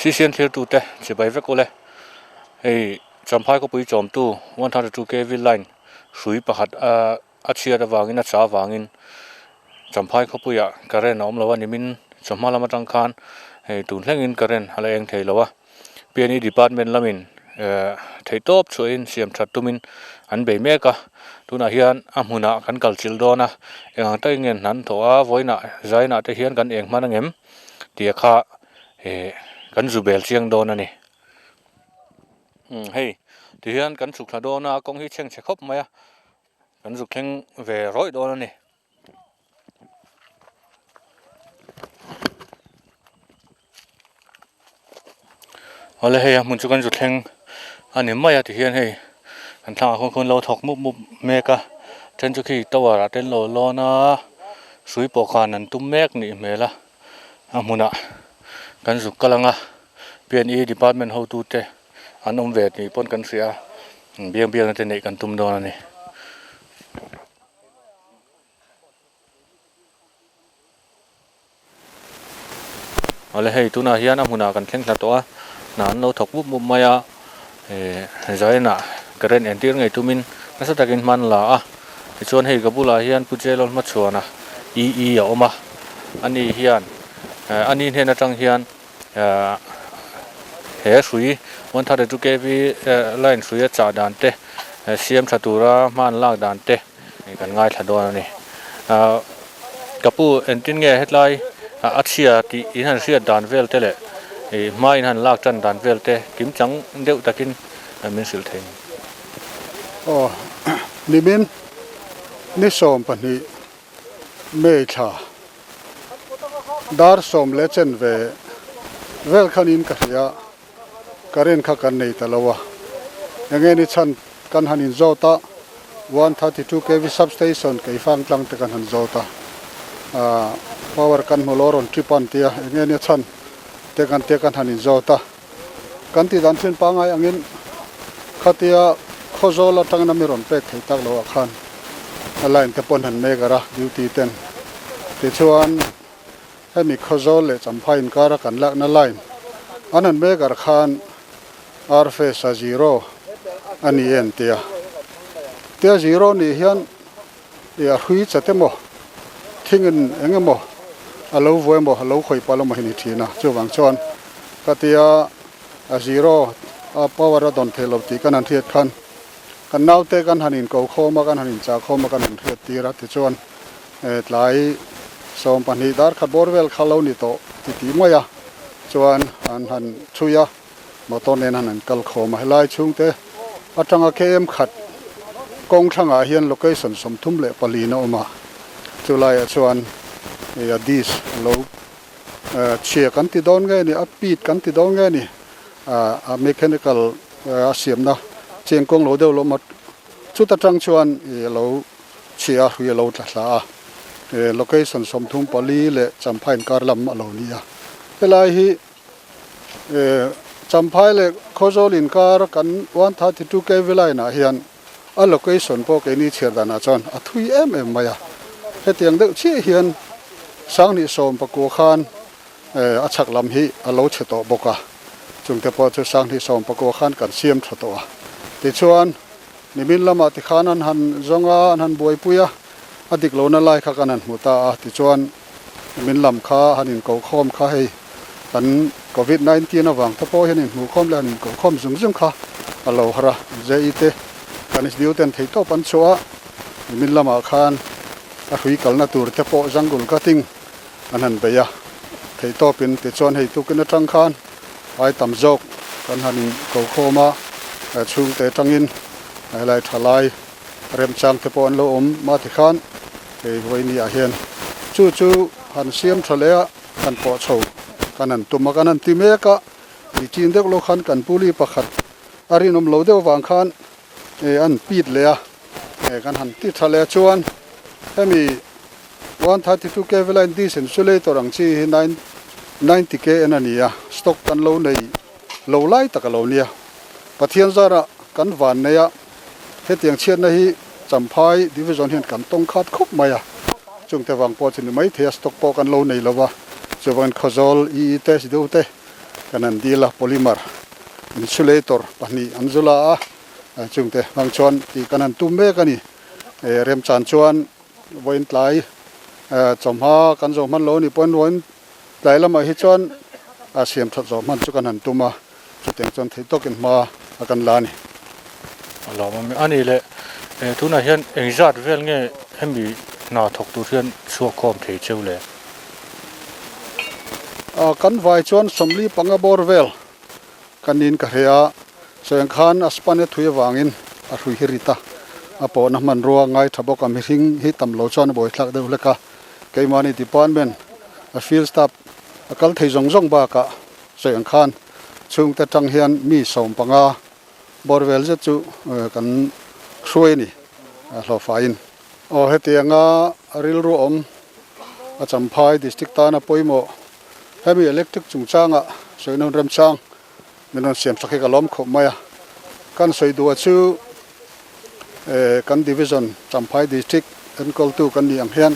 Sisian thirtute chibai vek ule. Hei Champhai khawpui chawmtu 132 kv line hrui pakhat a a chhiat avangin a chah avangin Champhai khawpuiah current a awm lo a nimin chawhma lam atang khan hei tun thlengin current a la eng thei lo a. P&E department lamin eh theihtawp chhuahin siam that tumin an bei mek a tunah hian a hmunah kan kal chilh dawn a eng ang takin nge hnan thawh a vawiinah zainah te hian kan eng hman angem tih kha eh kan zu bel chiang dawn a ni umm hei tihian kan chhuk thla dawn a kawng hi chhengchhe khawp mai a kan zuk thleng ve rawih dawn a ni. Awle hei a hmun chu kan zu thleng a ni mai a tihian hei kan thlangah khawn khawn lo thawk mup mup mek a then chu khi tower ah te an lo lawn a hrui pawh khan an tum mek nih hmel a a hmunah kan zuk kal ang a P&E department hotute an awm ve tih pawn kan hria a biang biakna te neih kan tum dawn a ni. Awle hei tunah hian a hmunah kan thleng thla tawh a hna an lo thawk mup mup mai a eh zainah current entir ngei tumin nasa takin hman la a tichuan hei ka bulah hian Pu Jailol hmachhuana EE a awm a ani hian eh ani hnen atang hian eh he hrui 132 kv line hrui a chah dan te siam tha tura hma an lak dan te. Kan ngaithla dawn a ni. Ahh ka pu engtin nge hetlai a chhia tih in han hriat dan vel te leh ih hma in han lak tan dan vel te kim chang deuh takin min hrilh thei. Aw nimin ni 12 May thla dar sawm leh chen ve vel khanin ka hria Current kha kan nei ta lo a, enge ni chhan kan han in zawt a, 132 kv substation Keifang tlang te kan han zawt a, aah power kan hmu lo rawn trip a an ti a, enge ni chhan te kan tia kan han in zawt a, kan tih dan thin pangngai angin khatia Khawzawl atangin a mi rawn pek thei tak lo ah khan a line te pawn han megar a duty ten tichuan. Hemi Khawzawl leh Champhai inkara kan lakna line an han mek ar khan ar face a zero a ni en tia. Tia zero nih hian i a hrui chat emaw thingin eng emaw a lo vuai emaw a lo khawih palh emaw hi ni thin a. Chuvang chuan ka tia a zero a power a dawn thei lo tih kan han hriat khan kan naute kan han inko khawm a kan han inchah khawm a kan han hriat tir a tichuan Tlai 12 dar khat bawr vel kha lo ni tawh ti tih mai a, chuan an han chhui a, motor nen han an kal khawm a, helai chhungte atanga KM khat kawng thlangah hian location 34 na awm a, chulaiah chuan a dish a lo chhia kan ti dawn nge ni, a pit kan ti dawn nge ni, a mechanical a siamna cheng kawng lo deuh lo awm a, chuta tang chuan a lo. Chhia hrui a lo tla thla a, location 34 leh Champhai inkar lam a lo ni a. Helai hi Champhai leh Khawzawl inkar kan 132 kv line ah hian a location pawh keini chhiar danah chuan a thui em em mai a. Hetiang deuh chiah hian 2019 khan a chhak lam hi a lo chhe tawh bawk a, chungte pawh chu 2019 khan kan siam tha tawh a. Tichuan. Nimin lamah tikhan an han zawng a, an han buaipui a, a dik lohna lai kha kan han hmu ta a, tichuan nimin lam kha han inkohkhawm kha hei kan Covid 19 avang te pawh hian inhmuhkhawm leh han inkohkhawm zung zung kha a lo har a, JE te kan SDO ten theihtawp an chhuah a, nimin lamah khan a hrui kalna tur te pawh jungle cutting an han bei a, theihtawpin tichuan hei tukin atang khan ai tam zawk kan han inkokhawm a, chhungte atangin helai thalai remchang te pawh an lo awm mah tikhan hei vawiini ah hian chu chu han siam tha leh a kan pawh chho kan han tum a kan han ti mek a, ni chin deuh lo khan kan puli pakhat a rinawm lo deuh vang khan an pit leh a, kan han ti tha leh a chuan hemi 132 kv line dis insulator ang chi hi 90 kn a ni a, stock kan lo nei lo lai tak a lo nia. Pathian zarah kan van nei a, hetiang chhiatna hi Champhai Division hian kan tawng khat khawp mai a, chungte vang pawh chu ni maithei a, stock pawh kan lo nei lo va, chuvangin Khawzawl, EE te, Sido te. Kan han dil a, polymer insulator pahnih an zu la a, chungte hmang chuan tih kan han tum mek a ni. Remchan chuan vawiin tlai chawhma kan zawh hman lo a nih pawhin vawiin tlai lamah hi chuan a siam that zawh hman chu kan han tum a, chutiang chuan theih tawkin hma a kan la a ni. A lawm a ni le, tunah hian engzat vel nge hemi hna thawk tur hian chhuak khawm thei cheu le? Kan vai chuan 40 panga bawr vel ka nin ka hre a, sawiang khan a span e thui avangin a hrui hi rit a, a pawhna hmanrua ngai tha bawk a, mihring hi tam lo chuan a buaithlak deuh hlek a, keimahni department a field staff a kal thei zawng zawng bakah sawiang khan chhungte tang hian mi 15 bawr vel zet chu kan hruai a ni hlawhfaiin. Aw hetianga rilru awm a Champhai District tana pawimawh hemi electric chungchanga sawina hun remchang min rawn siam sak hi ka lawm khawp mai a. Kan sawi duh a chu kan Division Champhai District enkawltu kan nih ang hian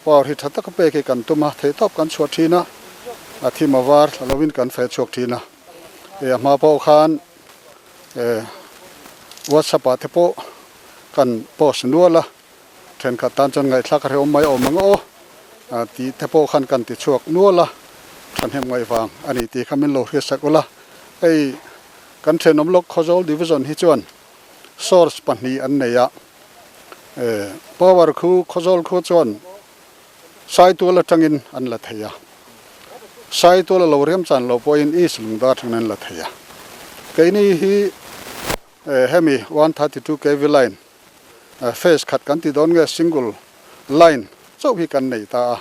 power hi tha taka pek hi kan tum a, theihtawp kan chhuah thin a, a thim a var thla lovin kan feh chhuak thin a. A hma pawh khan WhatsApp ah te pawh kan post nual a, thenkhat tan chuan ngaihthlak a hrehawm mai awm ang aw tih te pawh khan kan ti chhuak nual a, thahnem ngaih vang a ni tih kha min lo hriatsak ula. Hei kan thenawm lawk Khawzawl Division hi chuan source pahnih an nei a, power khu Khawzawl khu chuan Saitual atangin an la thei a, Saitual a lo remchan loh pawhin East Lungdar atangin an la thei a. Keini hi hemi 132 kv line phase khat kan ti dawn nge single line chauh hi kan nei ta a,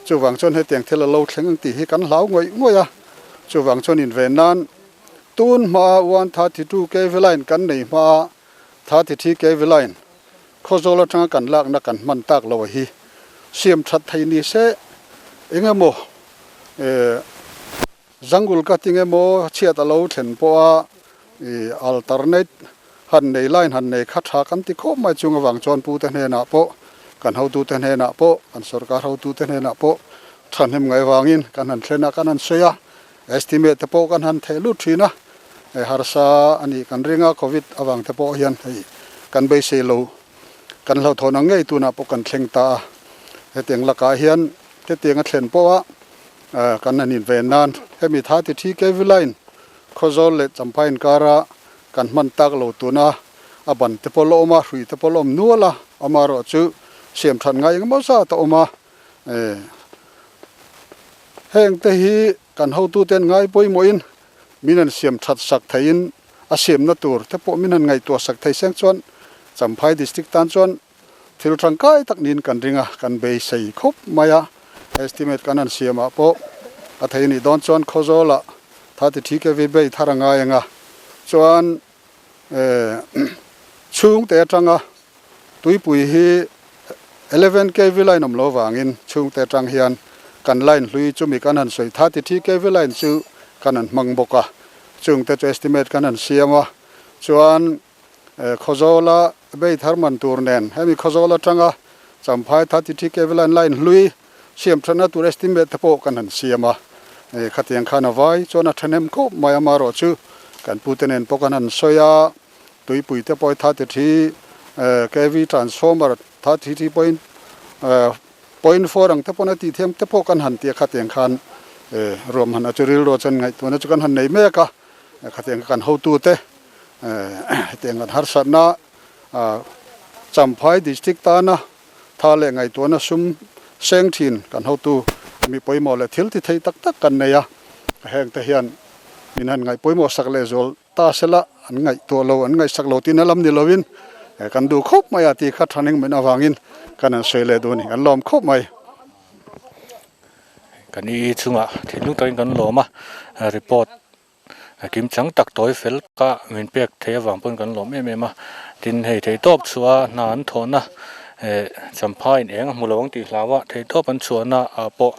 chuvang chuan hetiang thil a lo thleng ang tih hi kan hlau ngawih ngawih a, chuvang chuan inven nan tun hmaa 132 kv line kan nei hmaa 33 kv line Khawzawl atanga kan lakna kan hman tak lo a hi siam that thei ni se eng emaw jungle cutting emaw chhiat a lo thlen pawh a alternate han nei line han nei kha tha kan ti khawp mai chung avang chuan pute hnenah pawh kan hotute hnenah pawh kan sorkar hotute hnenah pawh thahnem ngai vangin kan han thlen a kan han sawi a estimate te pawh kan han theh lut thin a harsa a nih kan ring a covid avang te pawh hian hei kan beisei lo kan hlauhthawn ang ngei tunah pawh kan thleng ta a hetiang lakah hian hetiang a thlen pawh a kan han inven nan hemi tha ti thi kv line Khawzawl leh Champhai inkara kan hman tak lo tuna a ban te pawh la awm a, hrui te pawh la awm nual a, amaherawh chu siam that ngai engemaw zat a awm a, heng te hi kan hotute an ngai pawimawhin min han siam that sak theihin a siamna tur te pawh min han ngaihtuah sak thei seng chuan Champhai District tan chuan Thil tangkai tak niin kan ring a, kan beisei khawp mai a, estimate kan han siamah pawh a thei nih dawn chuan Khawzawlah 33 kv bei thar a ngai ang a, chuan chhungte atanga tuipui hi 11 kv line awm lo vangin chhungte atang hian kan line hlui chumi kan han sawi 33 kv line chu kan han hmang bawk a, chungte chu estimate kan han siam a, chuan Khawzawla bei thar man tur nen hemi Khawzawl atanga Champhai 33 kv line line hlui siam thatna tur estimate te pawh kan han siam a, khatiang khan a vai chuan a thahnem khawp mai a, amaherawh chu kan pute nen pawh kan han sawi a, tuipui te pawh 33 kv transformer 33 point point four ang te pawn a tih thiam te pawh kan han ti a, khatiang khan ruahmanna chu rilru chuan ngaihtuahna chu kan han nei mek a, khatiang kha kan hotute. Hetiang kan harsatna Champhai District tana tha leh ngaihtuahna sum seng thin kan hotu mi pawimawh leh thil ti thei tak tak kan nei a, hengte hian min han ngaih pawimawh sak leh zual ta sela an ngaihtuah lo an ngaihsak lo tihna lam ni lovin kan duh khawp mai a tih kha thaning min avangin kan han sawi leh duh a ni, kan lawm khawp mai. Kan i chungah thinlung takin kan lawm a, report Kim chang tak tawi fel ka min pek theih avang pawn kan lawm em em a, tin hei theihtawp chhuah a hna an thawhna eh Champhai in eng a hmu lo ang tih hlau a theihtawp an chhuahna ah pawh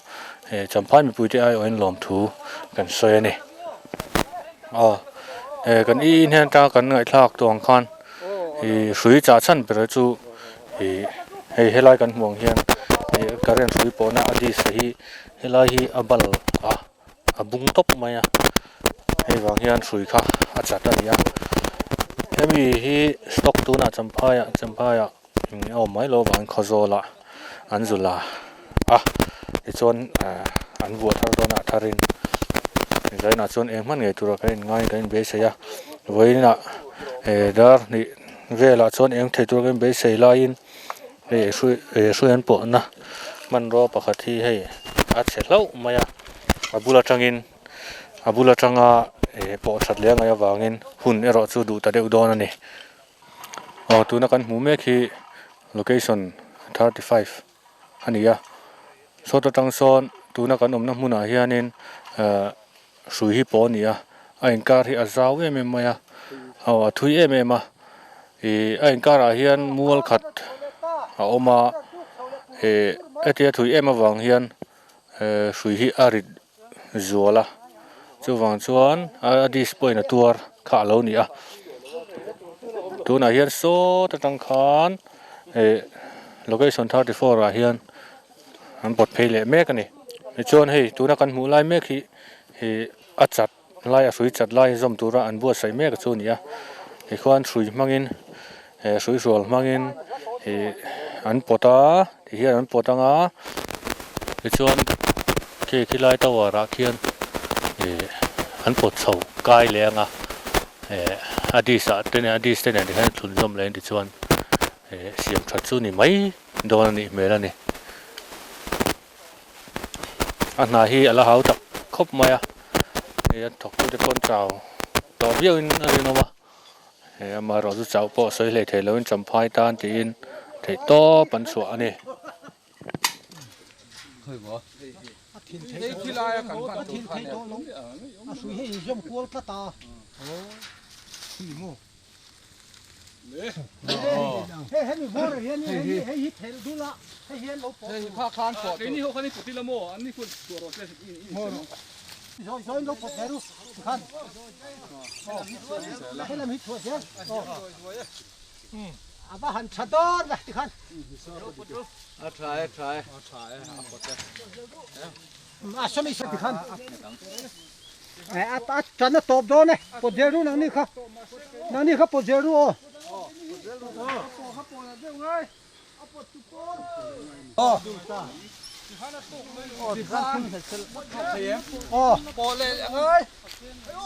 eh Champhai mipui te aiawhin lawmthu kan sawi a ni. Aw eh kan i in hian atanga kan ngaihthlak tawh ang khan ih hrui chah chhan ber chu ih hei helai kan hmuh ang hian ih current hrui pawhna a dish hi helai hi a bal a. a bung tawp mai a hei vang hian hrui kha a chat a ni a hemi hi stock tunah champhai ah champhai ah a awm mai loh avangin khawzawl ah an zu la a tichuan ahh an vuah thar dawn a a thar in zainah chuan eng hman ngei turah kan in ngai kan in beisei a vawiin ah eh dar hnih velah chuan eng thei tur kan in beisei laiin hei hrui eh hrui an pawhna hmanrua pakhat hi hei a chhe hlauh mai a a bul atangin a bul atanga eh pawh that leh a ngaih avangin hun erawh chu duh ta deuh dawn a ni aw tuna kan hmuh mek hi location 35 a ni a sawt atang sawn tuna kan awmna hmunah hianin ahh hrui hi pawh a ni a a inkar hi a zau em em mai a aw a thui em em a ih a inkarah hian mual khat a awm a ih hetia thui em avang hian eh hrui hi a rit zual a chuvang chuan a disc pawhin a tuar kha a lo ni a tunah hian sawt atang khan ih location 34 ah hian an pawt phei leh mek a ni tichuan hei tuna kan hmuh lai mek hi ih a chat lai a hrui chat lai zawm tura an buatsaih mek chu a ni a tikhuan hrui hmangin eh hrui hrual hmangin ih an pawt a tihian an pawt ang a tichuan khi khilai tower ah khian ih an pawt chho kai leh ang a eh a disc ah te nen a disc te nen tikhian a thlun zawm leh ang tichuan eh siam that chu ni mai dawn a nih hmel a ni. A hna hi a la hau tak khawp mai a hei a thawk tute pawh an chau tawh viau in a rinawm a hei amaherawh chu chauh pawh sawi hlei thei lo in champhai tan tiin theih tawp an chhuah a ni. A tan a tawp dawn e pawt zel ru nangni kha nangni kha pawt zel ru aw aw aw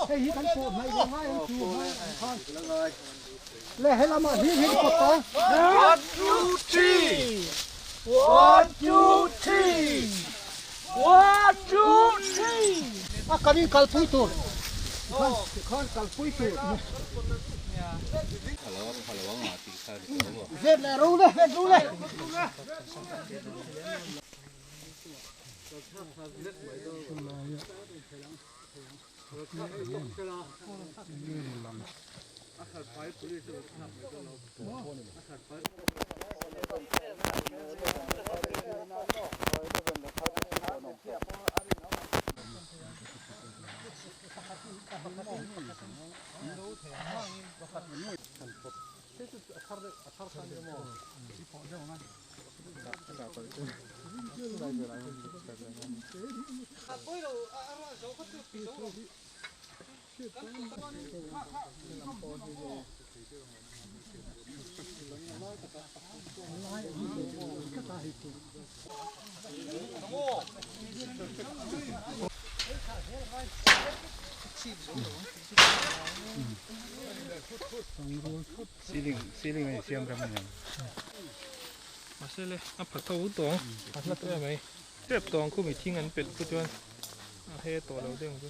hei hi kan pawh hnaih ve ngai ang chu le helamah hlir hi pawt ta 1 2 3 1 2 3 One two three. A kan in kalpui tur tikhan kalpui tur. Vet leh ro le vet ro le. Mahse le a pha tho tawng a hla tawh em mai tep tawng khu mi thing an pelh khu chuan a he tawh lo deuh ang chu.